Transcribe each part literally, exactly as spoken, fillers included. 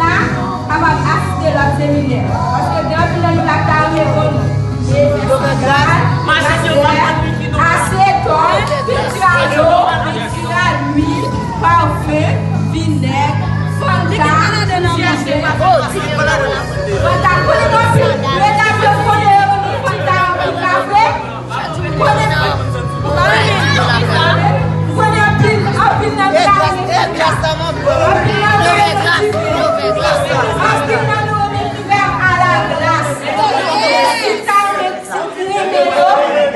la kapab asiste lòt seminè. Paske gen anpil nan nou la ki ta renmen konn efè sandal, masè, asetòn, pitiralo, pitiralwil, pafen, vinèg, fanta, chèche, fanta, konnen anpil. Medam yo konnen yo konn fanta anpil kafe. Konnen anpil, anpil nan ta renmen fanta. Anpil nan ta renmen fanta. Anpil nan nou renmen fè a la glas. Si ta renmen, si renmen yo,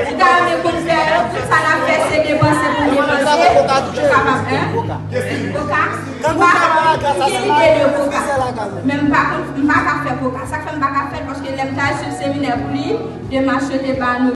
si ta renmen konn fè yo, tout sa n ap fè se depanse pou depanse. Kapab, hein? Koka? M pa gen ide de koka. Men m pa konn, m pa ka fè koka. Sa k fè m pa ka fè l, paske lè m t al swiv seminè pou li, demach yo te ba nou